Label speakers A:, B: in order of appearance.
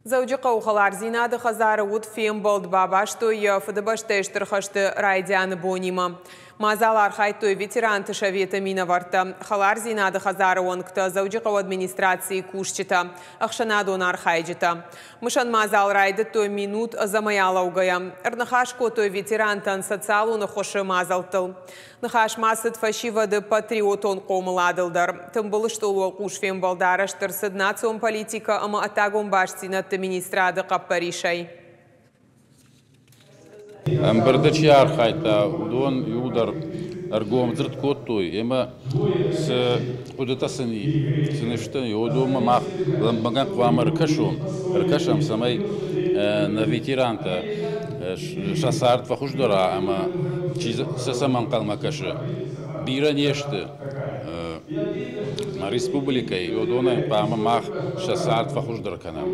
A: Дзӕуджыхъӕуы Хӕлардзинады хӕдзары уыд фембӕлд, бабастой йӕ Фыдыбӕстӕйы Стыр хӕсты райдианы бонимӕ. Мадзалы архайдтой ветеранты советы минӕвӕрттӕ, Хӕлардзинады хӕдзары уӕнгтӕ, Дзӕуджыхъӕуы администрацийы кусджытӕ, ӕхсӕнадон архайджытӕ. Мысӕн мадзал райдыдтой минут ӕдзӕмӕй алӕугӕйӕ. Ӕрныхас кодтой ветерантӕн социалон ӕххуысы мадзӕлттыл. Ныхас ма цыд фӕсивӕды патриотон хъомыладыл дӕр. Тымбыл стъолы уӕлхъус фембӕлд арӕзт ӕрцыд национ политикӕ ӕмӕ ӕддагон бастдзинӕдты министрады хъӕппӕрисӕй.
B: Ӕмбырды чи архайдта, уыдон иууылдӕр ӕргом дзырд кодтой ӕмӕ цы хъуыдытӕ сын сты, уыдонмӕ мах лӕмбынӕг хъуамӕ ӕркӕсӕм, цӕмӕй нӕ ветерантӕ сӕ цард фӕхуыздӕр уа ӕмӕ чи сӕ цӕмӕ ӕнхъӕлмӕ кӕсы, бирӕ не сты республикӕйы, уыдонӕн хъуамӕ мах сӕ цард фӕхуыздӕр кӕнӕм.